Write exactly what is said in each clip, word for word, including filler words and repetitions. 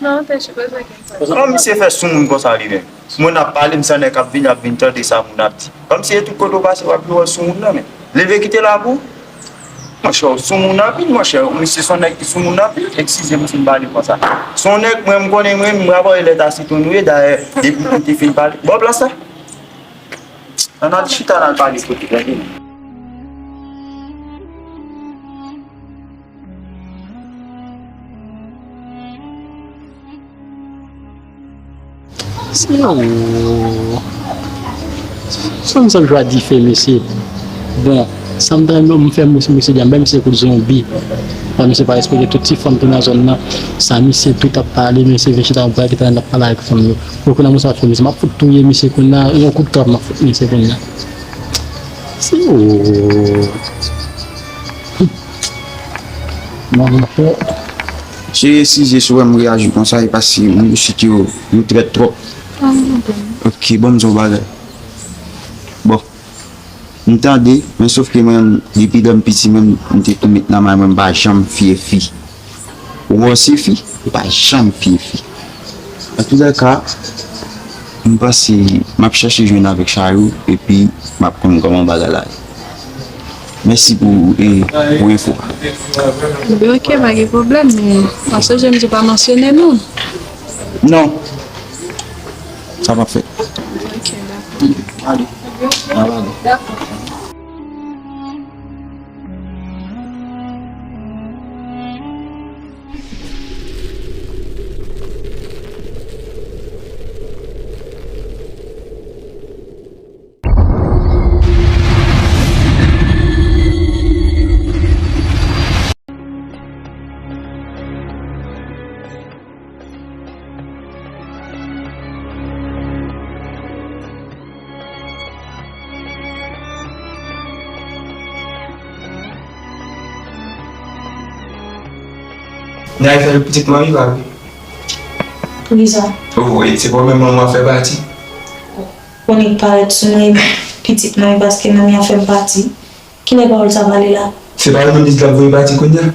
Non, te sipoze gen sa. Kòman misye fè sou moun konsa li menm? Moun ap pale, m se nèg k ap vini, ap vin tande sa moun ap di. Kòmsi e tout kote w pase, w ap jwe wòl sou moun nan, men. Leve kite la pou ou. Monchè, w sou moun anpil, monchè. Misye se yon nèg ki sou moun anpil. Eskize m si m pale konsa. Se yon nèg, mwen, m konnen, mwen, m rapòte lè ta se tou nou ye, dayè, depi m te fin pale. Bon, plas la. Ann al chita, ann al pale kote, tande. Senyè o, sa m sa jwa dife, mesye. Bon, sa m ta renmen m fè mesye, mesye di a, m bay misye kout zonbi. Bon, misye pa respekte tout ti fanm ki nan zòn nan. Sa misye tout ap pale, mesye vin chita yon bagay ki ta n ap pale avèk fanm yo. Bon, kounye a, m sa fè misye, m ap fout touye misye kounye a, yon kout kab m ap fout misye kounye a. Senyè o. Mwen, mwen fè. Cheri, eskize si w wè m reyaji konsa, e paske moun isit yo, yo trèt twòp. Ah, non, non. Ok, bon, m di w bagay. Bon, m tande, men sòf ke mwen, depi lè m piti, mwen, m te tou met nan may mwen, m pa janm fye fi. Ou wè se fi, ou pa janm fye fi. Antoulèka, m panse m ap chèche jwenn avèk Chayou, epi m ap konn kòman bagay la ye. Mèsi pou, e, pou enfo a. Ebyen, ok, pa gen pwoblèm, men pa sonje m di w pa mansyone non. Non. Sa p ap fèt. Ok, dakò. Ale. N ap ale. Dakò. N a fè pitit manmi pa vre. Poukisa? Oh, e se pa menm manman fè pati. Konnen k parèt sou mwen pitit manmi paske manmi an fè m pati. Kilè pawòl sa pale la? Se pa yon moun ki t ap voye pati kounye a?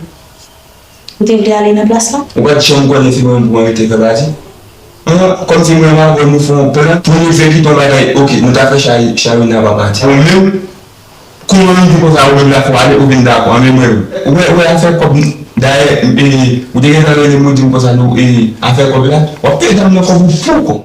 Ou te vle ale nan plas la? Ou pa t janm konnen se mwen pou mwen rete fè pati? An, kòmsi mwen avè w nou fè yon plan pou nou fè kite yon bagay, ok, nou ta fè Chay-, Chayou nan pa pati. Ou menm, kouman nou di konsa, ou menm la fò ale, ou vin dakò, an menm mwen, ou wè, ou wè afè kòb, dayè, e, ou te gentan rele m, ou di m konsa, nou, e, afè kòb la, w ap peye dam nan kòb ou poko.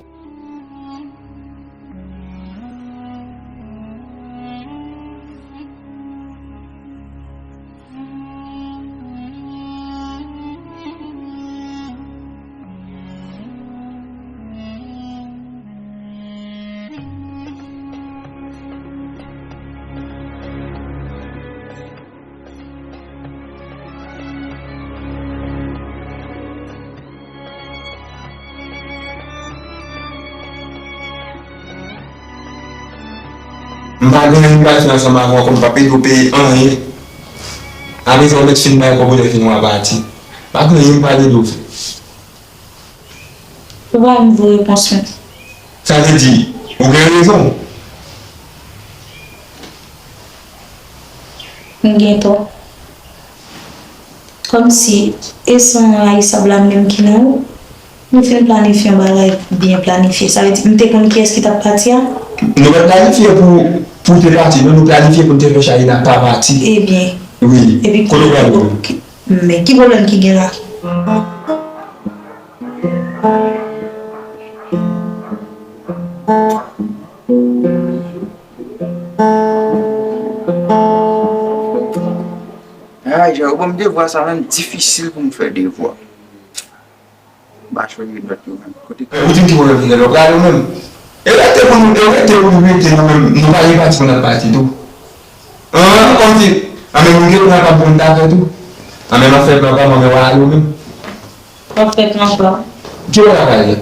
M pa gen anyen m pral fè ansanm avè w, kòm m p ap ede w peye anyen. Apre sa, w mèt fin bay kòb ou lè fini w a pati. Pa gen anyen m pral ede w fè. Ou pa menm voye repons mwen. Sa vle di, ou gen rezon. M gen tò. Kòmsi e san rayisab la menm ki nan ou. Nou fin planifye yon bagay byen planifye. Sa vle di, m te konn kiyès ki t ap pati a? Nou pa t planifye pou, pou w te pati, non, nou planifye pou n te fè Chayina pa pati. Ebyen. Wi. Epi kote w pral menm? Men ki pwoblèm ki gen la? Ay, jan yo ban m devwa sa menm, difisil pou m fè devwa. M pa chonje nòt yo menm. Kote. Ou di m ki pwoblèm ki gen la, w prale ou menm? E rete pou nou, e rete pou nou rete nou menm, nou pa gen pati pou n ap pati tou. An, kòmsi, an men moun gen plan pa bon ta fè tou. An men m ap fè plan pa mwen, men w a ale ou menm. W ap fè plan pa w. Ki w ap ale?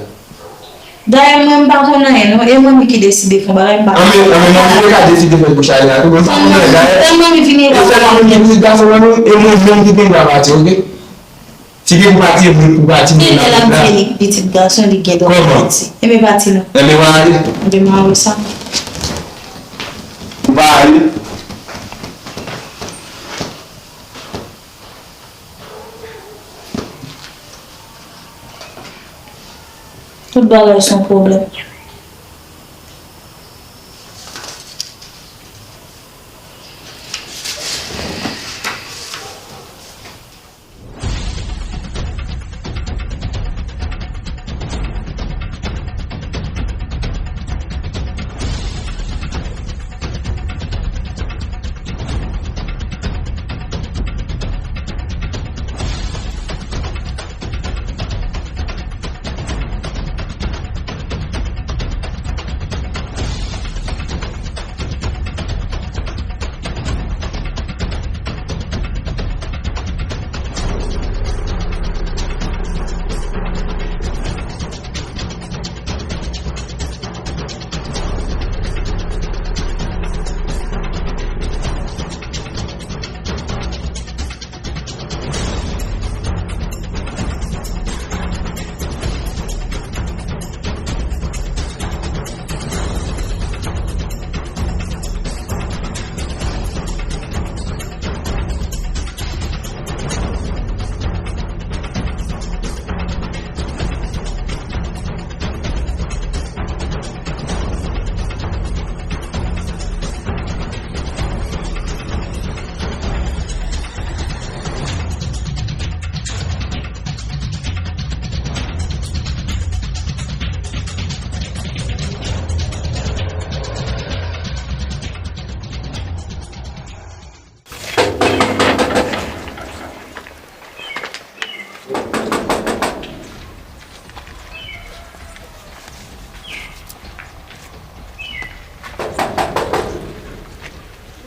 Dayè mwen m pa konn anyen non, e manmi ki deside fè yon bagay m pa konn. An men, an men manmi te ka deside fè pou Chayina tou, men m pa konn anyen dayè. E manmi vini e fè manmi ki pitit gason lan menm, e mwen menm ki gen dwa pati, oke? Si gen pou pati, e mwen pou pati, mwen la. Lè l ap vini pitit gason, li gen dwa pati. Enben pati non. Enben w a ale. Enben m a wè sa. Ou pa ale. Tout bagay se yon pwoblèm.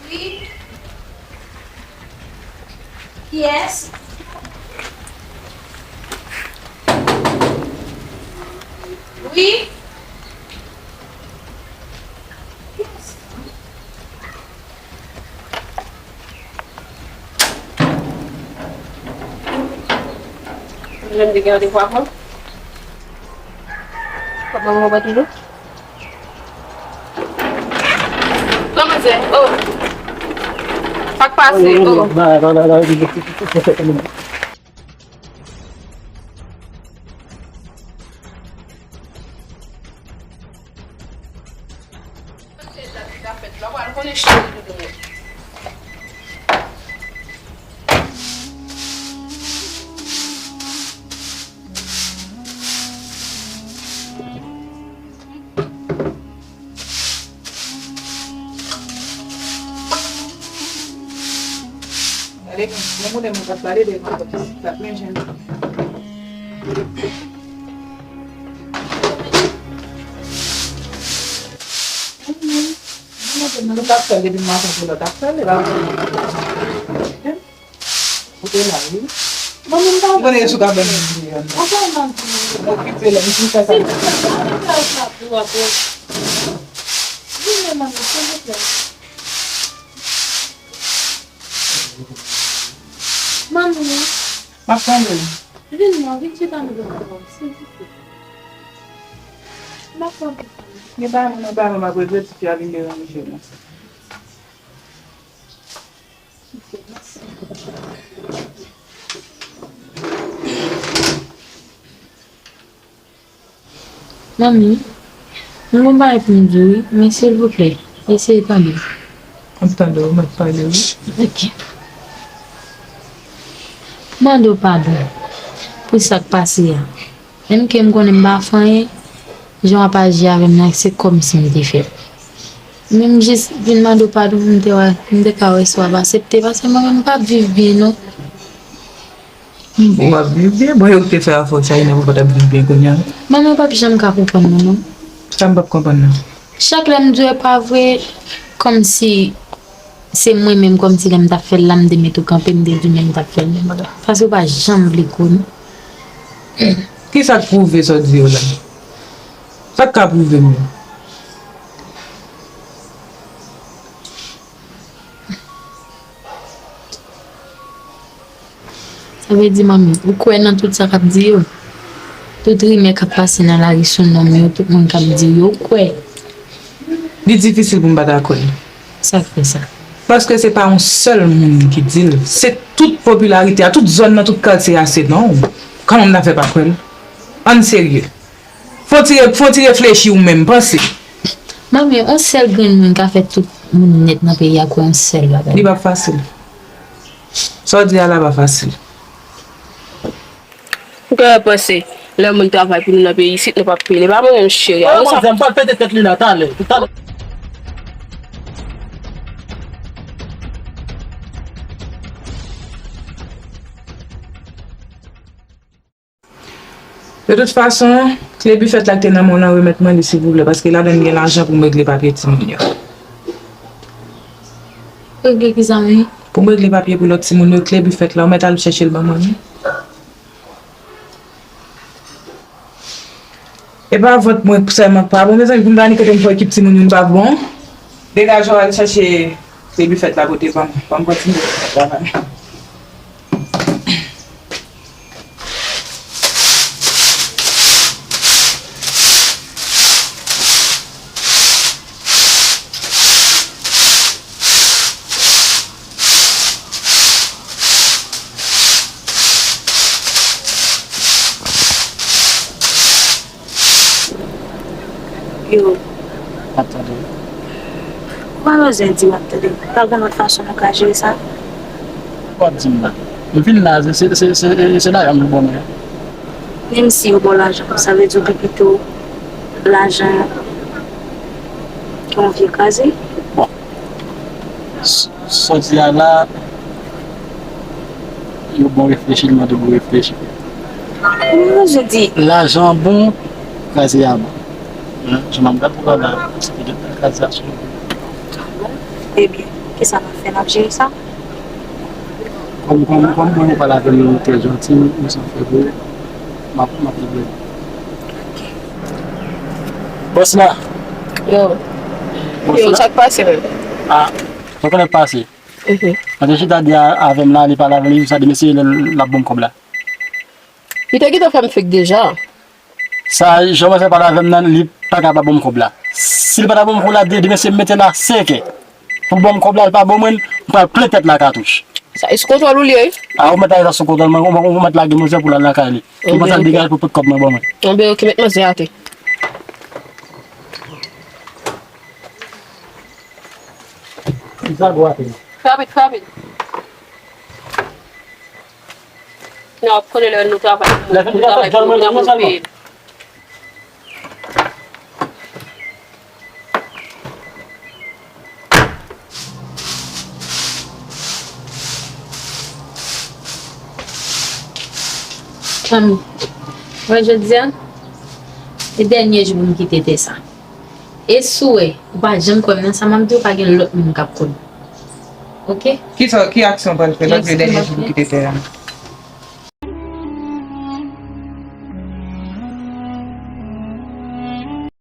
Wi. Kiyès? Wi. Jan m te gen randevou avè w. Kòman w wè toujou? Kòman se? Oh. Sa k pase? Oh. Gade, nan monnen mwen k ap pale de mwen, k ap men jen. Mwen t ap fè l depi maten pou lè w t ap fè l, e pa mwen. Ou te la, wi. Mwen menm pa. Ou konnen sou ka ban m di yon. Ou pa nan di. Okipe lè m fin fè sa. Silvouplè, pa fè sa pou apre. Vini, manmi, silvouplè. Manmi. M ap tande. Vin non, vin chita m vin pran, silvouplè. M ap pran pou fanmi. Gen bagay mwen nan bagay mwen ap regle, tifi a vin deranje mwen. Manmi, m gon bagay pou m di w, wi, men silvouplè, eseye tande m. M ap tande w, m ap pale, wi. Ok. M mande w padon pou sa k pase a. Menm ke m konnen m pa fè anyen, jan w ap aji avè m nan, se kòmsi m te fè l. Men m jis vin mande w padon pou m te wè, m te ka wè si w ap aksepte, paske mwen menm m p ap viv byen, non. Bon, w ap viv byen. Bon, yo te fè afè w sa, Ina, pou w pa t ap viv byen kounye a. Manman p ap janm ka konprann mwen, non. Sa m p ap konprann nan? Chak lè m di w e pa vre, kòmsi se mwen menm, kòmsi lè m t ap fè l la, m te mete w kanpe, m te di w men m t ap fè l menm. Paske w pa janm vle konnen. Kisa k pwouve sa w di yo la? Sa k ka pwouve m yo? Sa vle di, manmi, ou kwè nan tout sa k ap di yo? Tout rimè k ap pase nan lari sou non m yo, tout moun k ap di yo, ou kwè? Li difisil pou m pa ta kwè l. Sa k fè sa? Paske se pa yon sèl moun ki di l. Se tout popilarite a, tout zòn nan, tout katye a, se non w. Kòman m ta fè pa kwè l? Ann serye. Fò ti re-, fò ti reflechi ou menm, panse. Manmi, yon sèl grenn moun ka fè tout moun nèt nan peyi a kwè yon sèl bagay. Li p ap fasil. Sa w di a la pa fasil. Ou ka panse, lè moun travay pou nou nan peyi isit, nou p ap peye. Li pa mwen menm cheri a. Wè, manzè, m pral pete tèt li la, talè, talè. De tout fason, kle bifèt la ki te nan men w lan, remèt mwen li, silvouplè, paske ladan l gen lajan pou m regle papye timoun yo. Regle ki sa menm? Pou m regle papye pou lòt timoun yo, kle bifèt la, ou mèt al chèche l ban mwen, wi. E pa vant mwen sèlman k pa bon, mezanmi, pou m ta ni kote m fè ekip timoun youn pa bon. Degaje w al chèche kle bifèt la pote ban m, ban m kontinye travay. Yo. M ap tande w. Ou pa bezwen di m ap tande w. Pa gen lòt fason nou ka jere sa? W ap di m la. Yo vin la, se, se, se, se, se lajan yo ban mwen. Menm si yo ba w lajan, sa vle di w pi pito lajan ke yon vye kraze? Bon. S-, sa w di a la, yo bon reflechi, li mande bon reflechi. Ou bezwen di. Lajan bon, kraze a bon. Jan m ap gade w la, se te kraze a sou. Ebyen, kisa n ap fè, n ap jere sa? Kòm, kòm, kòm mwen, ou pale avè m trè janti, m san fè pou ou, m ap, m ap jere. Bòs la. Yo. Bòs la. Yo, sa k pase menm? Ah, mwen konnen pase. Mhm. Mwen te chita di a, avè m la, li pale avè m, li di sa de mesye l ap ban m kòb la. Li te gentan fè m fake deja. Sa, jan mwen fè pale avè m nan, li pa ka pa ban m kòb la. Si li pa ta ban m kòb la, de, demen se m mete la, senkè. Pou l ban m kòb la, li pa ban mwen, m pral plen tèt la katouch. Sa e sou kontwòl ou li ye, wi? A, ou mèt lage sa sou kontwòl mwen, ou, ou mèt lage manzè pou l al lakay li. Ou panse al degaje pou pot kòb mwen ban mwen. Anben, oke, met manzè atè. Sa gwo atè. Fè rapid, fè rapid. Non, w ap konnen lè nou travay, nou travay pou nou travay pou peye. Manmi, wè jodi a, e dènye jou pou m kite tè sa. E si w wè, ou pa janm kwè m nan sa m ap di w, pa gen lòt moun k ap kwè m. Oke? Ki sa, ki aksyon w pral fè lòt jou, dènye jou pou kite tè a?